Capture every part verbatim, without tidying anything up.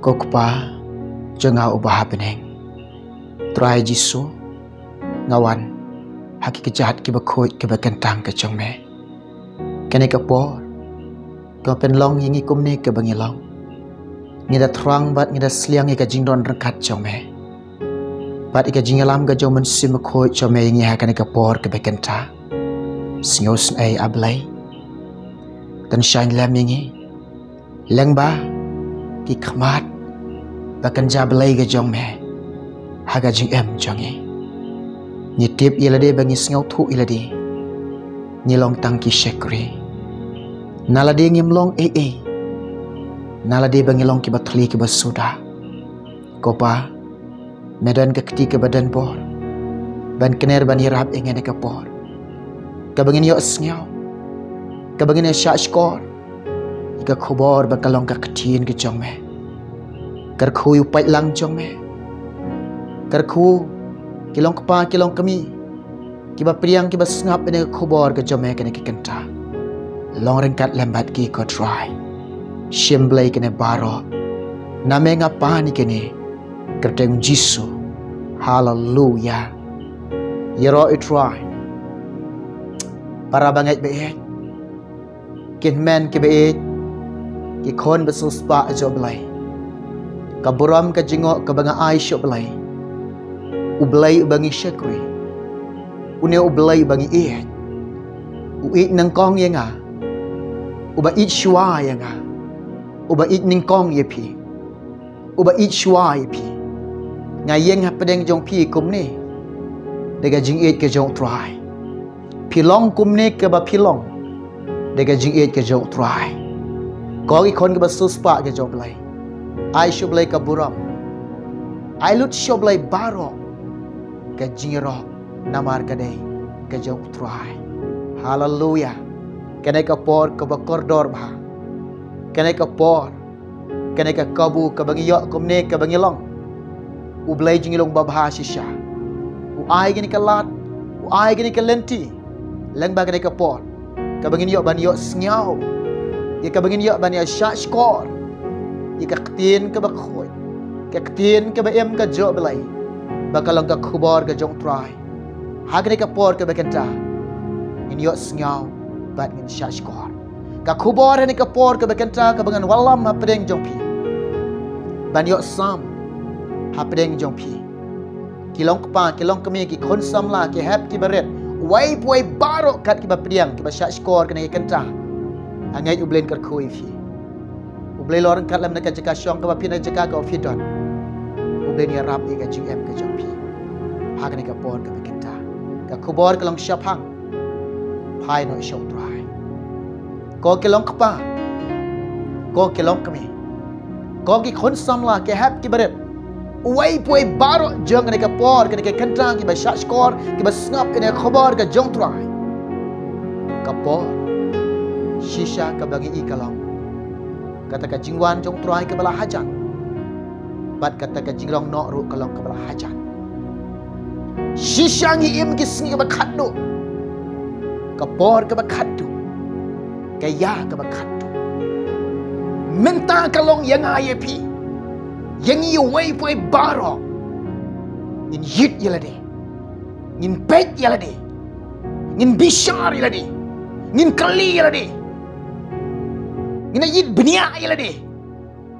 U Kpa jong nga uba ha bneng, Trai Jisu, nga wan ha ki kjat kiba khuid kiba kyntang ka jong me. Kane ka por, ka pynlong ïa ngi kumne kaba ngi long. Ngi da thrang bad ngi da sliang ïa ka jingdon ryngkat jong me bad ïa ka jingïalam ka jong Mynsiem Bakhuid jong me ïa ngi ha kane ka por kaba kynta. Sngewsynei A Blei, tang shah lem ïa ngi, lyngba ki khmat ba kynja blei ka jong me ha ka jingim jong ngi. Ngi tip ïa lade ba ngi sngewthuh ïa lade ngi long tang ki shakri. Na lade ngim long ei ei, na lade ba ngi long kiba thli kiba suda. Ko Pa, me don ka kti kaba don bor ban kner ban ïarap ïa ngi ha kane ka por, kaba ngin ïohsngew, kaba ngin ïa shah shkor ïa ka khubor ba ka long ka ktien ka jong me. Kyrkhu ïa u paidlang jong me, kyrkhu ki long kpa ki long kmie kiba pdiang kiba sngap ïa ka khubor ka jong me kane ka kynta. Long ryngkat lem bad ki, ko Trai. Shim blei kane baroh na me, nga pan ïa kane ha ka kyrteng Jisu. Haleluya. Ïaroh ïa u Trai. Para bangeit ba ïeit, ki hynmen kiba ïeit, ki khun ba sngewspah jong U Blei, ka burom ka jingïaroh kaba nga ai sha U Blei. U Blei uba ngi shakri, une U Blei uba ngi ïeit, u ïeit nyngkong ïa nga, uba ïeit shuwa ïa nga, uba ïeit nyngkong ïa phi, uba ïeit shuwa ïa phi. Nga ïeng hapdeng jong phi kumne da ka jingïeit ka jong U Trai. Phi long kumne kaba phi long da ka jingïeit ka jong U Trai. Ko ki khun kiba sngewspah ka jong U Blei, ai sha U Blei ka burom, ai lut sha U Blei baroh ka jingïaroh, namar ka dei ka jong U Trai. Haleluya. Kane ka por kaba kordor bha, kane ka por, kane ka kabu kaba ngi ïoh kumne kaba ngi long. U Blei jong ngi long babha shisha. U ai kane ka lad, u ai kane ka lynti lyngba kane ka por, kaba ngin ïoh ban ïohsngew, ïa kaba ngin ïoh ban ïa shah shkor ïa ka ktien kaba khuid, ka ktien kaba im ka jong U Blei, ba ka long ka khubor ka jong U Trai. Ha kane ka por kaba kynta ngin ïohsngew bad ngin shah shkor ka khubor ha kane ka por kaba kynta kaba ngan wallam hapdeng jong phi, ban ïohsam hapdeng jong phi. Ki long kpa ki long kmie, ki khun samla, ki hep kiba rit, uwei pa uwei baroh kat kiba pdiang kiba shah shkor kane ka kynta. Nga ngeit U Blei un kyrkhu ïa phi. U Blei long ryngkat lem na ka jaka shong kaba phi, na ka jaka kaba phi don. U Blei un ïarap ïa ka jingim ka jong phi ha kane ka por kaba kynta. Ka khubor ka long shaphang. Phai noh sha U Trai. Ko ki long kpa, ko ki long kmie, ko ki khun samla, ki hep kiba rit, uwei pa uwei baroh jong kane ka por kane ka kynta kiba shah shkor kiba sngap ïa ka khubor ka jong U Trai. Ka por shisha kaba ngi i ka long kata ka jingwan jong U Trai kaba la hajan, bad kata ka jingrong noh ruh ka long kaba la hajan. Shisha ngi im ki sngi kaba khatduh, ka por kaba khatduh, ka ïa kaba khatduh. Mynta ka long ïa nga ïa phi, ïa ngi uwei pa uwei baroh, ngin ïit ïa lade, ngin peit ïa lade, ngin bishar ïa lade, ngin kylli ïa lade, ngin ïit bniah ïa lade,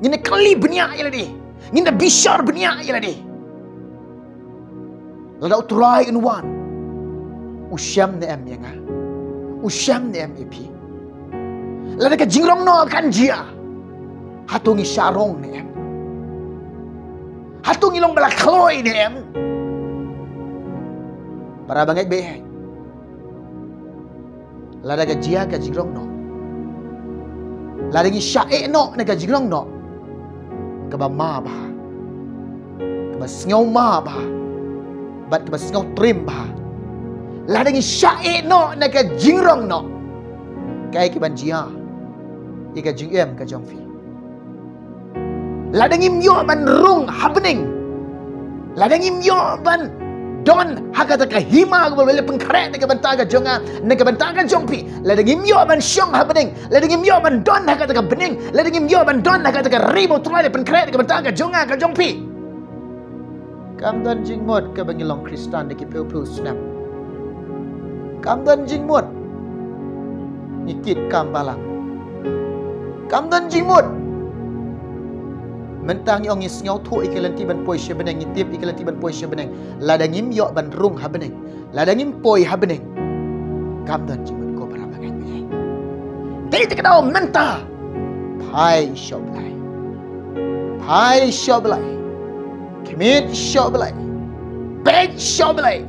ngin kylli bniah ïa lade, ngin da bishar bniah ïa lade. Lada U Trai un wan, u shem ne em ïa nga? U shem ne em ïa phi? Lada ka jingrong noh kan jia, hato ngi shah rong ne em? Hato ngi long ba la khloi ne em? Para bangeit ba ïeit, lada ka jia ka jingrong noh, lada ngi shah eh noh na ka jingrong noh kaba ma bha, kaba sngew ma bha, bad kaba sngew trim bha, lada ngi shah eh noh na ka jingrong noh, kaei kaban jia ïa ka jingim ka jong phi? Lada ngim ïoh ban rung ha bneng, lada ngim ïoh ban don ha kata ka hima kaba u la pynkhreh na ka bynta ka jong nga, na ka bynta ka jong phi. Lada ngim ïoh ban shong ha bneng, lada ngim ïoh ban don ha kata ka bneng, lada ngim ïoh ban don ha kata ka ri ba u Trai u la pynkhreh na ka bynta ka jong nga ka jong phi, kam don jingmut kaba ngi long Khristan da ki phew phew snem. Kam don jingmut. Ngi kit kam balang. Kam don jingmut. Mynta ngi ong ngi sngewthuh ïa ka lynti ban poi sha bneng, ngi tip ïa ka lynti ban poi sha bneng. Lada ngim ïoh ban rung ha bneng, lada ngim poi ha bneng, kam don jingmut ko para bangeit. Dei te ka daw mynta. Phai sha U Blei. Phai sha U Blei. Khmih sha U Blei. Peit sha U Blei.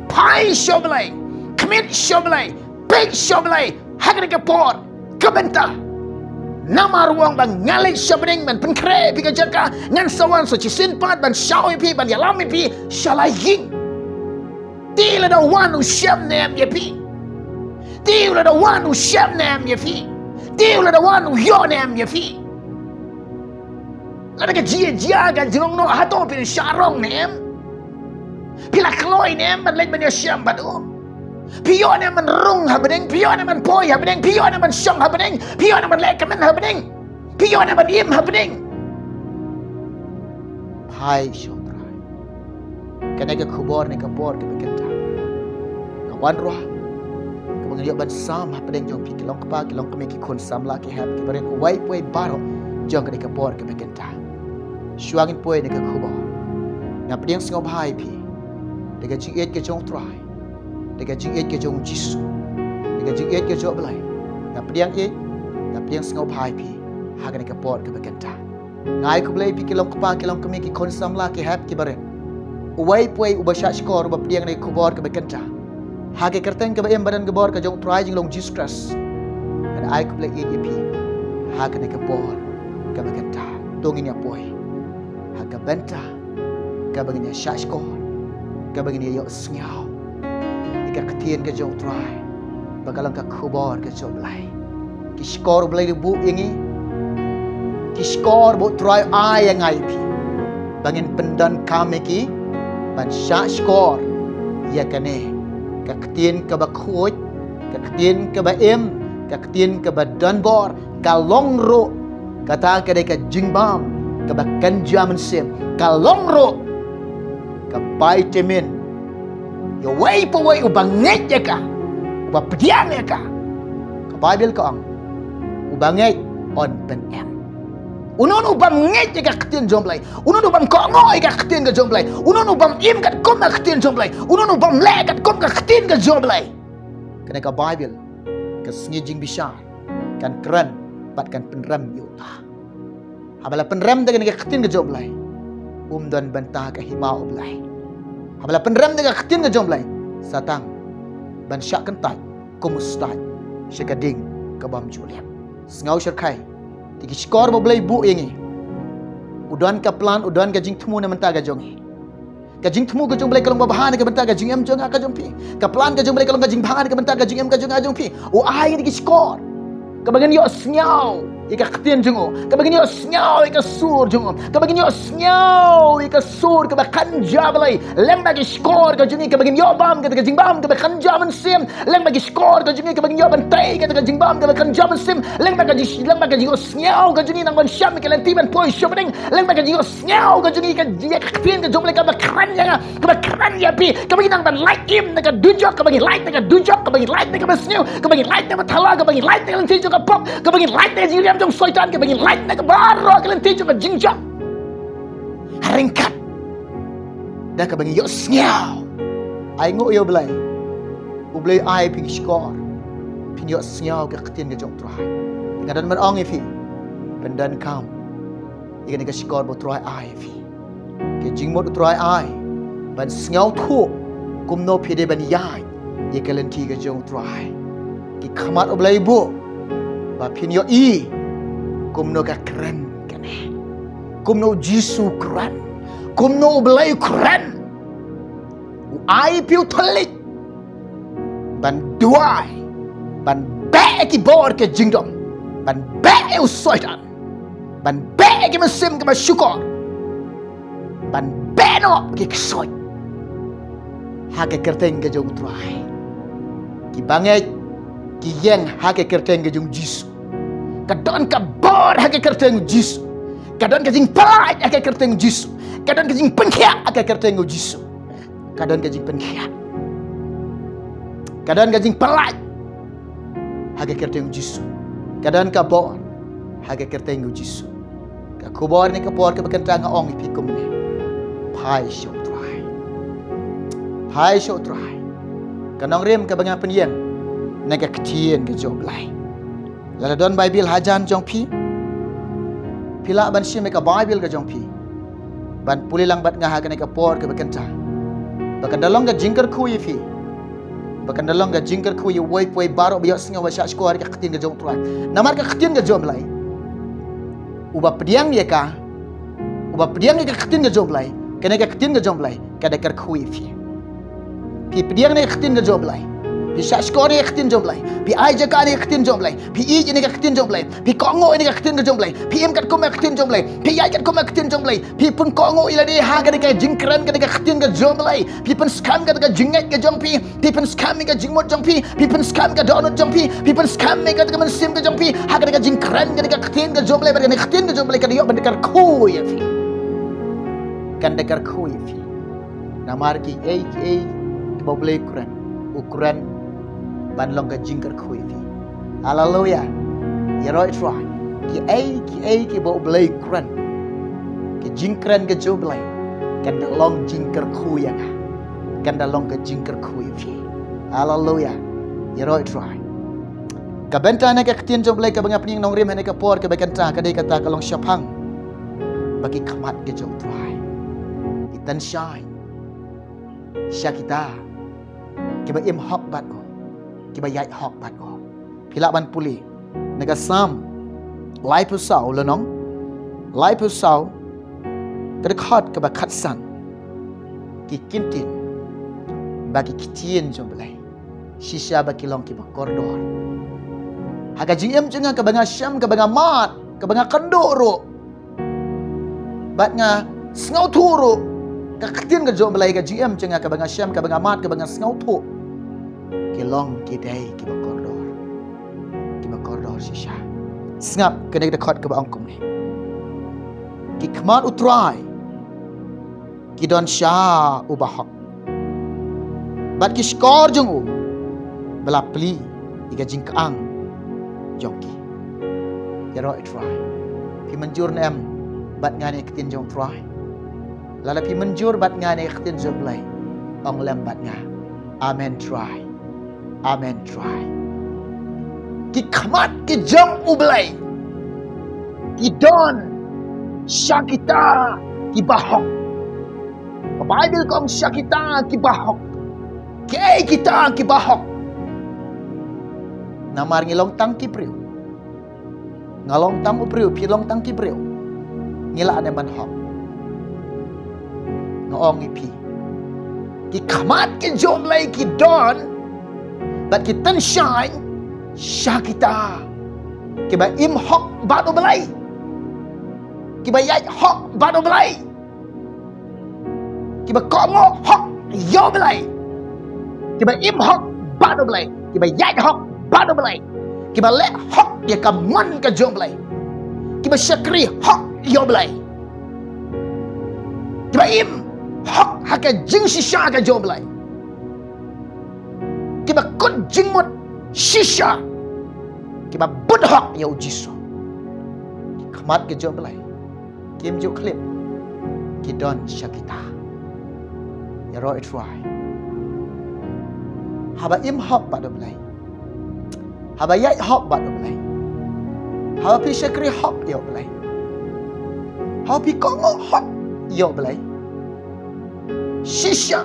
Phai sha U Blei. Khmih sha U Blei. Peit sha U Blei ha kane ka por, ka bynta. Namar u ong ba nga leit sha bneng ban pynkhreh ïa phi ka jaka, ngan sa wan sa shisien pat ban shaw ïa phi, ban ïalam ïa phi sha la ïing. Te lada wan u shem ne em ïa phi? Te lada wan u shem ne em ïa phi? Te lada wan u ïoh ne em ïa phi? Lada ka jia jia ka jinglong noh, hato phi la shah rong ne em? Phi la kloi ne em ban leit ban ïashem bad u? Phi ïoh ne em ban rung ha bneng? Phi ïoh ne em ban poi ha bneng? Phi ïoh ne em ban shong ha bneng? Phi ïoh ne em ban leh kmen ha bneng? Phi ïoh ne em ban im ha bneng? Phai sha U Trai. Kane ka khubor ne ka por kaba kynta ka wan ruh kaba ngi ïoh ban sam hapdeng jong phi ki long kpa, ki long kmie, ki khun samla, ki hep, ki barit, uwei pa uwei baroh jong kane ka por kaba kynta. Shuwa ngin poi na ka khubor, nga pdiang sngewbha ïa phi da ka jingïeit ka jong U Trai, da ka jingïeit ka jong U Jisu, da ka jingïeit ka jong U Blei. Nga pdiang ïeit, nga pdiang sngewbha ïa phi ha kane ka por kaba kynta. Nga ai khublei ïa phi ki long kpa, ki long kmie, ki khun samla, ki hep, ki barit, uwei pa uwei uba shahshkor, uba pdiang na ka khubor kaba kynta. Ha ka kyrteng kaba im ba don ka bor ka jong U Trai jinglong Jisu Khrist, ngan ai khublei ïeit ïa phi ha kane ka por kaba kynta. To ngin ïa poi ha ka bynta kaba ngin ïa shahshkor, kaba ngin ïa ïohsngew ïa ka ktien ka jong U Trai, ba ka long ka khubor ka jong U Blei. Ki shkor U Blei u buh ïa ngi, ki shkor ba U Trai u ai ïa nga ïa phi, ba ngin pyndonkam ïa ki ban shahshkor ïa kane ka ktien kaba khuid, ka ktien kaba im, ka ktien kaba donbor, ka long ruh kata ka dei ka jingbam kaba kynja mynsiem, ka long ruh ka vitamin. Ïa uwei pa uwei uba ngeit ïa ka, uba pdiang ïa ka, ka Baibl ka ong, uba ngeit un pynem. Uno uno uba ngeit ïa ka ktien jong U Blei, uno uno uba kohnguh ïa ka ktien ka jong U Blei, uno uno uba im katkum ka ktien jong U Blei, uno uno uba leh katkum ka ktien ka jong U Blei, kane ka Baibl, ka sngi jingbishar, kan kren bad kan pynrem ïa u pa. Haba la pynrem da kane ka ktien ka jong U Blei, um don bynta ha ka hima U Blei. Haba la pynrem da ka ktien ka jong U Blei, sa tang ban shah kyntait kum u stad sha ka ding ka bym ju lip. Sngew shyrkhei, te ki shkor ba U Blei u buh ïa ngi, u don ka plan, u don ka jingthmu na bynta ka jong ngi. Ka jingthmu ka jong U Blei ka long babha na ka bynta ka jingim jong nga ka jong phi. Ka plan ka jong U Blei ka long ka jingbha na ka bynta ka jingim ka jong nga jong phi. U ai ïa ngi ki shkor kaba ngin ïohsngew ïa ka ktien jong u, kaba ngin ïohsngew ïa ka sur jong u, kaba ngin ïohsngew ïa ka sur kaba kynja Blei. Lem bad ki shkor ka jong ngi kaba ngin ïoh bam kata ka jingbam kaba kynja mynsiem. Lem bad ki shkor ka jong ngi kaba ngin ïoh ban tei kata ka jingbam kaba kynja mynsiem. Lem bad ka jing, lem bad ka jingïohsngew ka jong ngi nang ban shem ïa ka lynti ban poi sha bneng. Lem bad ka jingïohsngew ka jong ngi ka, ïa ka ktien ka jong U Blei kaba kren ïa nga, kaba kren ïa phi, kaba ngi nang ban lait im na ka dujok, kaba ngi lait na ka dujok, kaba ngi lait na kaba sniew, kaba ngi lait na ka bathala, kaba ngi lait na ka lynti jong ka pop, kaba ngi lait na ka jingriam jong Soitan, kaba ngi lait na ka baroh ka lynti jong ka jingjop. Ha ryngkat da kaba ngi ïohsngew. Ai nguh ïa U Blei. U Blei ai phi ki shkor phin ïohsngew ka ktien ka jong U Trai. Te nga don ban ong ïa phi, pyndonkam ïa kane ka shkor ba U Trai ai ïa phi. Ka jingmut U Trai ai ban sngewthuh kumno phi dei ban ïaid ïa ka lynti ka jong U Trai. Ki khmat U Blei buh ba phin ïohi kumno ka kren kane, kumno U Jisu u kren, kumno U Blei u kren. U ai phi u thylliej ban duwai, ban beh ïa ki bor ka jingdom, ban beh ïa u Soitan, ban beh ïa ki mynsiem kiba shukor, ban pynbeit noh ki ksuid ha ka kyrteng ka jong u Trai. Ki bangeit ki ïeng ha ka kyrteng ka jong u Jisu. Ka don ka bor ha ka kyrteng u Jisu. Ka don ka jingpyllait ha ka kyrteng u Jisu. Ka don ka jingpynkhiah ha ka kyrteng u Jisu. Ka don ka jingpynkhiah. Ka don ka jingpyllait ha ka kyrteng u Jisu. Ka don ka bor ha ka kyrteng u Jisu. Ka khubor ne ka por kaba kynta nga ong ïa phi kumne. Phai sha u Trai. Phai sha u Trai. Ka nongrim kaba nga pynïeng na ka ktien ka jong u Blei. Lada don Baibl hajan jong phi, phi lah ban shim ïa ka Baibl ka jong phi ban pule lang bad nga ha kane ka por kaba kynta. Ba kan da long ka jingkyrkhu ïa phi. Ba kan da long ka jingkyrkhu ïa uwei pa uwei baroh ba ïohsngew ba shah shkor ïa ka ktien ka jong u Trai. Namar ka ktien ka jong u Blei, uba pdiang ïa ka, uba pdiang ïa ka ktien ka jong u Blei, kane ka ktien ka jong u Blei ka da kyrkhu ïa phi. Phi pdiang ïa ka ktien ka jong u Blei, phi shah shkor ïa ka ktien jong u Blei, phi ai jaka ïa ka ktien jong u Blei, phi ïeit ïa ka ktien jong u Blei, phi kohnguh ïa ka ktien ka jong u Blei, phi im katkum ka ktien jong u Blei, phi ïaid katkum ka ktien jong u Blei, phi pynkohnguh ïa lade ha kane ka jingkren kane ka ktien ka jong u Blei, phi pynskhem kane ka jingngeit ka jong phi, phi pynskhem ïa ka jingmut jong phi, phi pynskhem ïa ka dohnud jong phi, phi pynskhem ïa ka mynsiem ka jong phi ha kane ka jingkren kane ka ktien ka jong u Blei, bad kane ka ktien ka jong u Blei ka da ïoh ban da kyrkhu ïa phi. Kan da kyrkhu ïa phi. Namar kiei kiei kiba u Blei u kren, u kren ban long ka jingkyrkhu ïa phi. Haleluya. Ïaroh ïa u Trai. Kiei kiei kiba u Blei u kren, ka jingkren ka jong u Blei kan da long jingkyrkhu ïa nga. Kan da long ka jingkyrkhu ïa phi. Haleluya. Ïaroh ïa u Trai. Ka bynta na ka ktien jong u Blei kaba nga pynïeng nongrim ha kane ka por kaba kynta ka dei kata ka long shaphang ba ki khmat ka jong u Trai ki tynshaiñ sha kita kiba im hok bad u, kiba ïaid hok bad u. Phi lah ban pule na ka Salm laiphew saw, lynnong laiphew saw, ka dkhot kaba khatsan. Ki kyntien ba ki ktien jong u Blei shisha ba ki long kiba kordor. Ha ka jingim jong nga kaba nga shem, kaba nga mad, kaba nga kynduh ruh bad nga sngewthuh ruh ka ktien ka jong u Blei, ka jingim jong nga kaba nga shem, kaba nga mad, kaba nga sngewthuh, ki long ki dei kiba kordor. Kiba kordor shisha. Sngap kane ka dkhot kaba ong kumne. Ki khmat u Trai ki don sha uba hok, bad ki shkor jong u ba la plie ïa ka jingkyang jong ki. Ïaroh ïa u Trai. Phi mynjur ne em bad nga ïa ka ktien jong u Trai? Lada phi mynjur bad nga ïa ka ktien jong u Blei, ong lem bad nga, amen Trai. Amen Trai. Ki khmat ki jong u Blei ki don sha kita kiba hok. Ka Baibl ka ong sha kita kiba hok. Kiei kita kiba hok? Namar ngi long tang ki briew. Nga long tang u briew, phi long tang ki briew. Ngi lah ne ban hok? Nga ong ïa phi, ki khmat ki jong u Blei ki don bad ki tynshaiñ sha kita kiba im hok bad u Blei, kiba ïaid hok bad u Blei, kiba kohnguh hok ïa u Blei, kiba im hok bad u Blei, kiba ïaid hok bad u Blei, kiba leh hok ïa ka mon ka jong u Blei, kiba shakri hok ïa u Blei, kiba im hok ha ka jingshisha ka jong u Blei, kiba kut jingmut shisha, kiba bud hok ïa u Jisu. Ki khmat ki jong u Blei kim ju khlip, ki don sha kita. Ïaroh ïa u Trai. Haba im hok bad u Blei, haba ïaid hok bad u Blei, haba phi shakri hok ïa u Blei, haba phi kohnguh hok ïa u Blei, shisha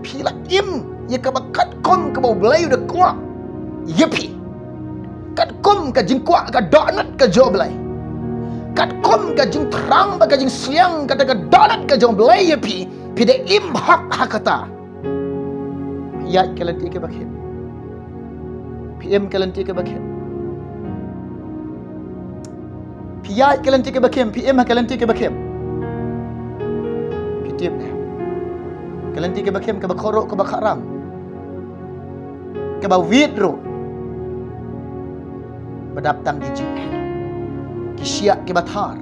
phi la im ïa kaba katkum kaba u Blei u da kwah ïa phi, katkum ka jingkwah ka dohnud ka jong u Blei, katkum ka jingthrang bad ka jingsliang kata ka dohnud ka jong u Blei ïa phi, phi da im hok ha kata. Phi ïaid ka lynti kaba khim. Phi im ka lynti kaba khim. Phi ïaid ka lynti kaba khim, phi im ha ka lynti kaba khim. Tip ne, ka lynti kaba khim, kaba khuid ruh, kaba kharam, kaba wit ruh, ba dap tang ki jingeh, ki shiah kiba thar,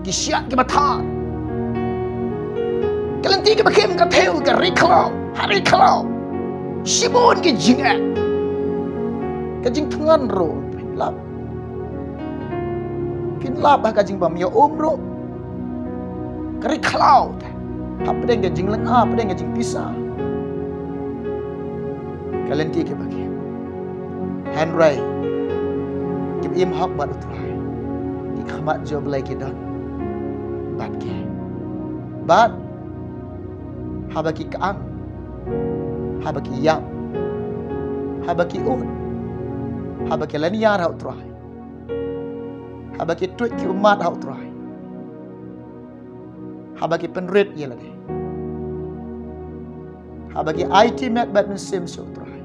ki shiah kiba thar. Ka lynti kaba khim ka thew, ka ri khlaw, ha ri khlaw, shibun ki jingeh. Ka jingthngan ruh pynlap, pynlap ha ka jingbym ïoh um ruh. Ka ri khlaw te, hapdeng ka jinglynga, hapdeng ka jingpisa. Ka lynti kaba khim. Hynrei kiba im hok bad U Trai, ki khmat jong U Blei ki don bad ki. Bad haba ki kang, haba ki ïap, haba ki ud, haba ki lynñiar ha U Trai, haba ki tuid ki ummat ha U Trai, haba ki pynrit ïa lade, haba ki aiti met bad mynsiem sha U Trai,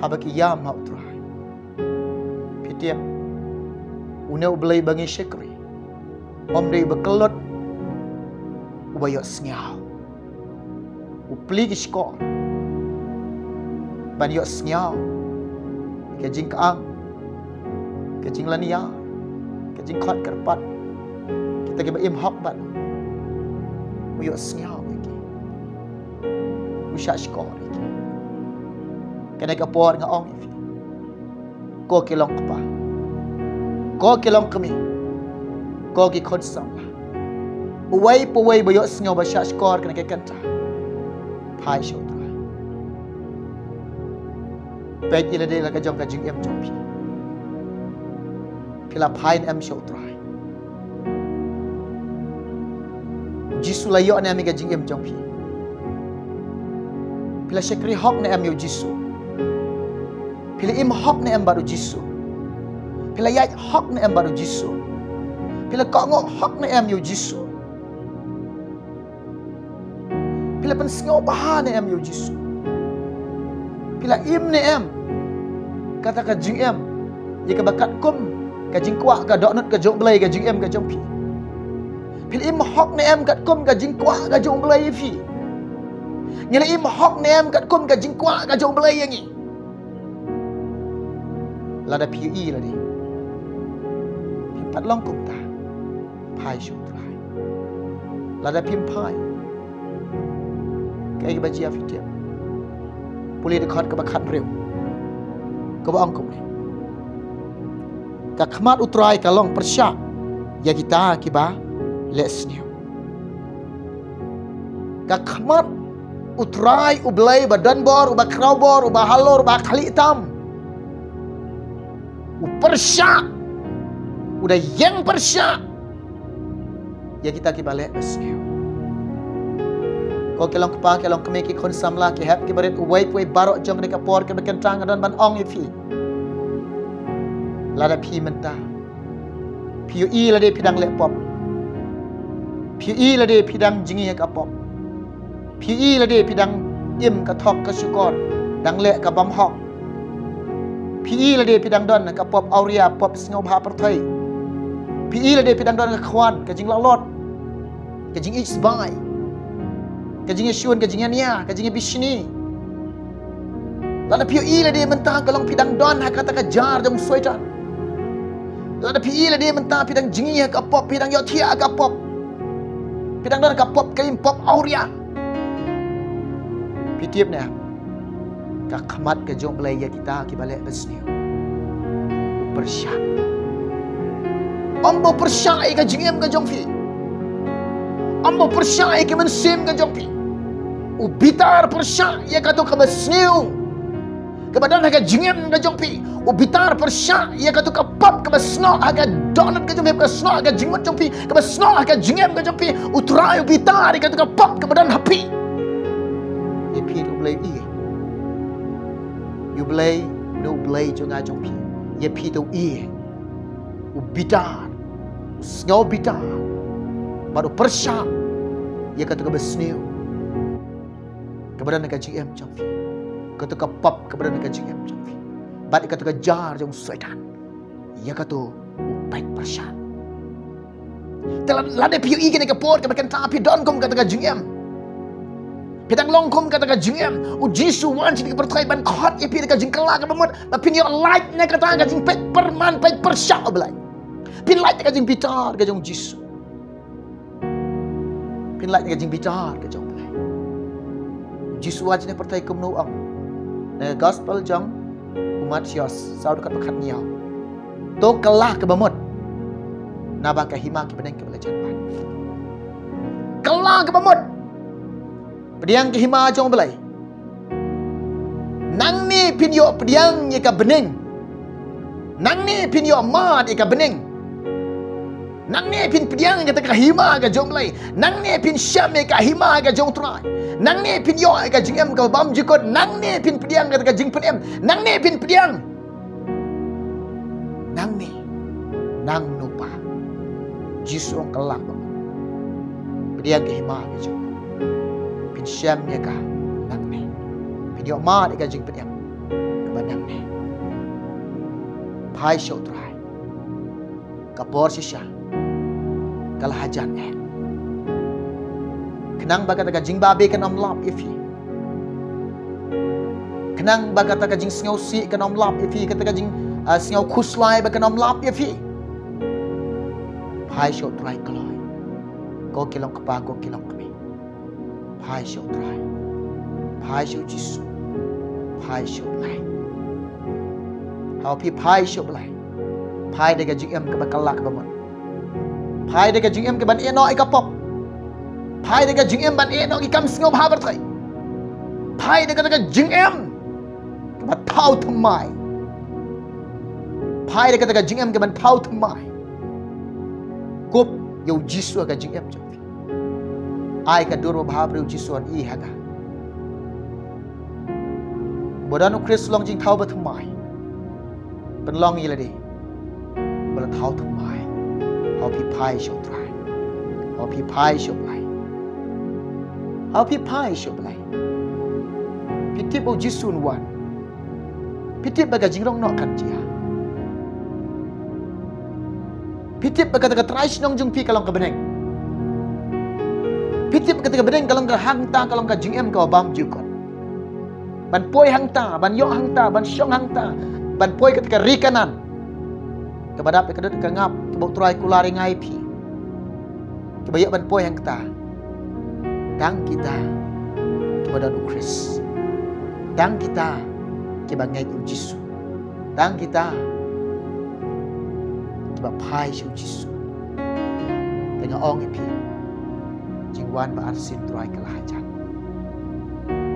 haba ki ïam ha U Trai, phi tip, une U Blei ba ngi shakri, um dei uba kyllut, uba ïohsngew. U plie ki shkor ban ïohsngew ïa ka jingkang, ka jinglynñiar, ka jingkhot kyrpad. Kita kiba im hok bad U, U ïohsngew ïa ki, U shah shkor ïa ki. Kane ka por nga ong ïa phi, ko ki long kpa, ko ki long kmie, ko ki khun samla, uwei pa uwei ba ïohsngew, ba shah shkor kane ka kynta, phai sha U Trai. Peit ïa lade la ka jong ka jingim jong phi. Phi la phai ne em sha U Trai? U Jisu la ïoh ne em ïa ka jingim jong phi? Phi la shakri hok ne em ïa U Jisu? Phi la im hok ne em bad U Jisu? Phi la ïaid hok ne em bad U Jisu? Phi la kohnguh hok ne em ïa U Jisu? Phi la pynsngewbha ne em ïa U Jisu? Phi la im ne em kata ka jingim ïa kaba katkum ka jingkwah, ka dohnud ka jong U Blei, ka jingim ka jong phi? Phi la im hok ne em katkum ka jingkwah ka jong U Blei ïa phi? Ngi la im hok ne em katkum ka jingkwah ka jong U Blei ïa ngi? Lada phi ïohi lade, phim pat long kumta, phai sha U Trai. Lada phim phai, kaei kaba jia phi tip? Pule dkhot kaba khathynriew, kaba ong kumne: Ka khmat U Trai ka long pyrshah ïa kita kiba leh sniew. Ka khmat U Trai U Blei uba don bor, uba khraw bor, uba halor, uba khlieh tam, u pyrshah, u da ïeng pyrshah ïa kita kiba leh basniew. Ko ki long kpa, ki long kmie, ki khun samla, ki hep ki barit, uwei pa uwei baroh jong kane ka por kaba kynta, nga don ban ong ïa phi, lada phi mynta phi ïohi lade phi dang leh pop, phi ïohi lade phi dang jngi ha ka pop, phi ïohi lade phi dang im ka thok ka shukor, dang leh ka bymhok, phi ïohi lade phi dang don ka pop awria, pop sngewbha pyrthei, phi ïohi lade phi dang don ka khwan, ka jinglahlot, ka jingïeit sbai, ka jingïashun, ka jingïania, ka jingïabishni. Lada phi ïohi lade mynta ka long phi dang don ha kata ka jar jong u Soitan. Lada phi ïohi lade mynta phi dang jngi ha ka pop, phi dang ïohthiah ha ka pop, phi dang don ha ka pop, ka im pop awria. Phi tip ne em? Ka khmat ka jong U Blei ïa kita kiba leh basniew u pyrshah. Ym ba u pyrshah ïa ka jingim ka jong phi. Ym ba u pyrshah ïa ka mynsiem ka jong phi. U bitar pyrshah ïa kato kaba sniew kaba don ha ka jingim ka jong phi. U bitar pyrshah ïa kato ka pop kaba snoh ha ka dohnud ka jong phi, kaba snoh ha ka jingmut jong phi, kaba snoh ha ka jingim ka jong phi. U Trai u bitar ïa kato ka pop kaba don ha phi. Ïa phi te U Blei u ïeit. Ïa U Blei, une U Blei jong nga jong phi, ïa phi te u ïeit. U bitar, u sngew bitar bad u pyrshah ïa kato kaba sniew kaba don ha ka jingim jong phi, kato ka pop kaba don ha ka jingim jong phi, bad ïa kato ka jar jong u Soitan. Ïa kato u peit pyrshah. Te la, lada phi ïohi kane ka por kaba kynta phi don kum kata ka jingim. Phi dang long kum kata ka jingim. U Jisu u wan sha kane ka pyrthei ban khot ïa phi da ka jingkylla kaba mut. Ba phin ïoh lait na kata ka jingpeit pyrman peit pyrshah U Blei. Phin lait na ka jingbitar ka jong u Jisu. Phin lait na ka jingbitar ka jong U Blei. U Jisu u wan sha kane ka pyrthei kumno u ong. Na ka gospel jong u Mathaios, saw dkhot ba khathynñiew. To kylla kaba mut. Naba ka hima ki bneng kaba la jan ban. Kylla kaba mut. Pdiang ka hima jong U Blei. Nangne phin ïoh pdiang ïa ka bneng. Nangne phin ïoh mad ïa ka bneng. Nangne phin pdiang ïa kata ka hima ka jong U Blei. Nangne phin shem ïa ka hima ka jong U Trai. Nangne phin ïoh ïa ka jingim kaba bymjukut. Nangne phin pdiang ïa kata ka jingpynim. Nangne phin pdiang. Nangne, nangno pat. Jisu u ong kylla ba. Pdiang ka hima ka jong u. Phin shem ïa ka nangne. Phin ïoh mad ïa ka jingpynim. Kaba nangne. Phai sha U Trai. Ka por shisha ka la hajan eh. Khnang ba kata ka jingbabe kan ym lap ïa phi. Khnang ba kata ka jingsngewsih kan ym lap ïa phi, kata ka jing, ah, sngew khuslai ba kan ym lap ïa phi. Phai sha U Trai kloi. Ko ki long kpa, ko ki long kmie. Phai sha U Trai. Phai sha U Jisu. Phai sha U Blei. Haba phi phai sha U Blei. Phai da ka jingim kaba kylla kaba mut. Phai da ka jingim kaban ïeh noh ïa ka pop. Phai da ka jingim ban ïeh noh ïa ki kam sngewbha pyrthei. Phai da kata ka jingim kaba thaw thymmai. Phai da kata ka jingim kaban thaw thymmai. Kup ïa U Jisu ha ka jingim jong phi. Ai ka dur babha briew Jisu un ïohi ha nga. Ba don U Khrist long jingthaw ba thymmai. Pynlong ïa lade ba la thaw thymmai. Haba phi phai sha U Trai. Haba phi phai sha U Blei. Haba phi phai sha U Blei. Phi tip ba U Jisu un wan. Phi tip ba ka jingrong noh kan jia. Phi tip ba kata ka trai shnong jong phi ka long ka bneng. Phi tip ba kata ka bneng ka long ka hangta, ka long ka jingim kaba bymjukut. Ban poi hangta, ban ïoh hangta, ban shong hangta, ban poi kata ka ri Kanaan. Kaba dap ïa ka dud ka ngap, kaba U Trai u kular ïa nga ïa phi. Kiba ïoh ban poi hangta. Tang kita kiba don U Khrist. Tang kita kiba ngeit U Jisu. Tang kita kiba phai sha U Jisu. Te nga ong ïa phi. Jingwan ba arsien Trai ka la hajan.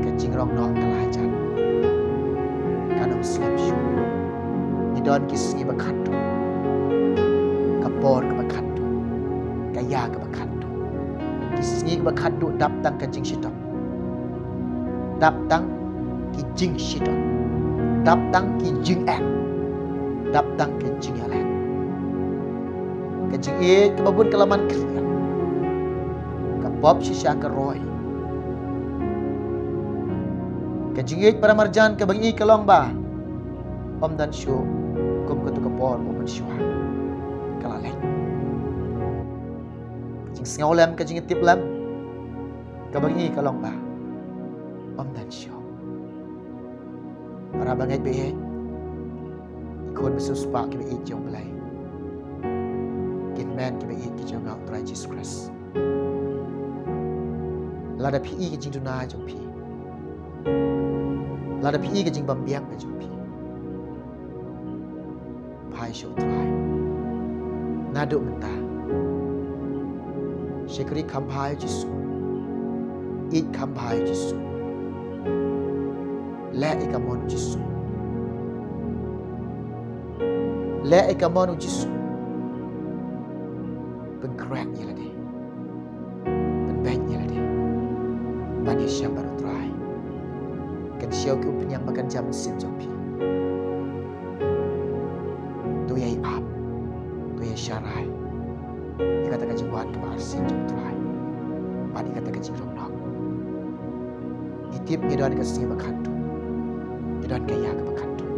Ka jingrong noh ka la hajan. Kan ym slem shuh. Ngi don ki sngi ba khatduh. Ka por kaba khatduh. Ka ïa kaba khatduh. Ki sngi kaba khatduh dap tang ka jingshitom. Dap tang ki jingshitom. Dap tang ki jingeh. Dap tang ki jingïaleh. Ka jingïeit kaba bun ka la man khlieh. Ka pop shisha ka roi. Ka jingïeit para marjan kaba ngi ka long ba ym don shuh kum katu ka por ba mynshuwa ka la leit. Ka jingsngewlem, ka jingïatiplem kaba ngi ka long ba ym don shuh. Para bangeit ba ïeit, ki khun ba siewspah kiba ïeit jong U Blei, ki hynmen kiba ïeit ki jong nga U Trai Jisu Khrist. Lada phi i ka jingduna jong phi, lada phi i ka jingbymbiang ka jong phi, phai sha U Trai naduh mynta. Shakri kham bha ïa U Jisu. Ïeit kham bha ïa U Jisu. Leh ïa ka mon U Jisu. Leh ïa ka mon U Jisu. Pynkhreh ïa lade. Pynbeit ïa lade ban ïashem bad U Trai. Kan siew ki umphniang ba kan jia mynsiem jong phi. To ïai ap, to ïai sharai ïa kata ka jingwan kaba arsien jong U Trai bad ïa kata ka jingrong noh. Ngi tip ngi don ka sngi ba khatduh, ngi don ka ïa kaba khatduh.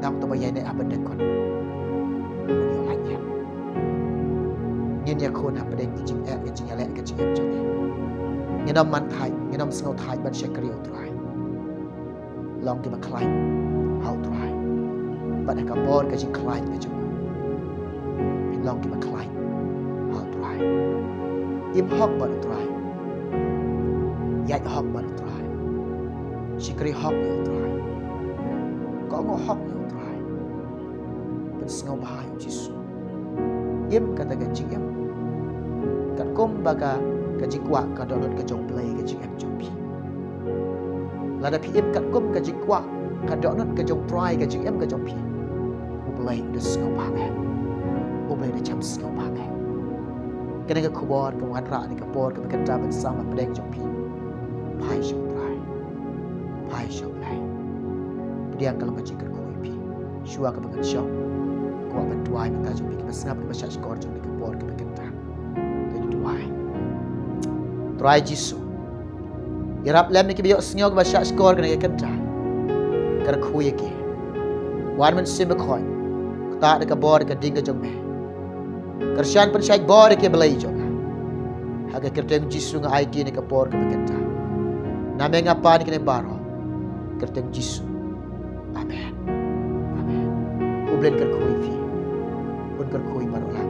Dang to ba ïaineh ha pdeng kot. Ngi ïoh lait ïa Ngin ïakhun hapdeng ka jingeh, ka jingïaleh, ka jingeh jong ngi. Ngin ym man thait, ngin ym sngew thait ban shakri ïa u Trai. Long kiba khlaiñ ha u Trai. Bad ha ka bor ka jingkhlaiñ ka jong u, phin long kiba khlaiñ ha u Trai. Im hok bad u Trai. Ïaid hok bad u Trai. Shakri hok ïa u Trai. Kohnguh hok ïa u Trai. Pynsngewbha ïa u Jisu. Im kata ka jingim katkum ba ka, ka jingkwah ka dohnud ka jong u Blei ka jingim jong phi. Lada phi im katkum ka jingkwah ka dohnud ka jong u Trai ka jingim ka jong phi, u Blei u da sngewbha eh. U Blei u da shem sngewbha eh. Kane ka khubor ka wanrah ha kane ka por kaba kynta ban sam hapdeng jong phi. Phai sha u Trai. Phai sha u Blei. Pdiang ka long ka jingkyrkhu ïa phi. Shuwa kaba ngan shong, kwah ban duwai mynta jong phi kiba sngap, kiba shahshkor jong kane ka por kaba kynta. To duwai. Trai Jisu, ïarap lem ïa kiba ïohsngew kiba shahshkor kane ka kynta. Kyrkhu ïa ki. Wan Mynsiem Bakhuid, ktah da ka bor ka ding ka jong me. Kyrshan pynshait bor ïa ki, Blei jong nga. Ha ka kyrteng Jisu nga aiti ïa kane ka por kaba kynta. Namar nga pan ïa kine baroh. Kyrteng Jisu. Amen. Amen. U Blei un kyrkhu ïa phi. Un kyrkhu ïa baroh lah.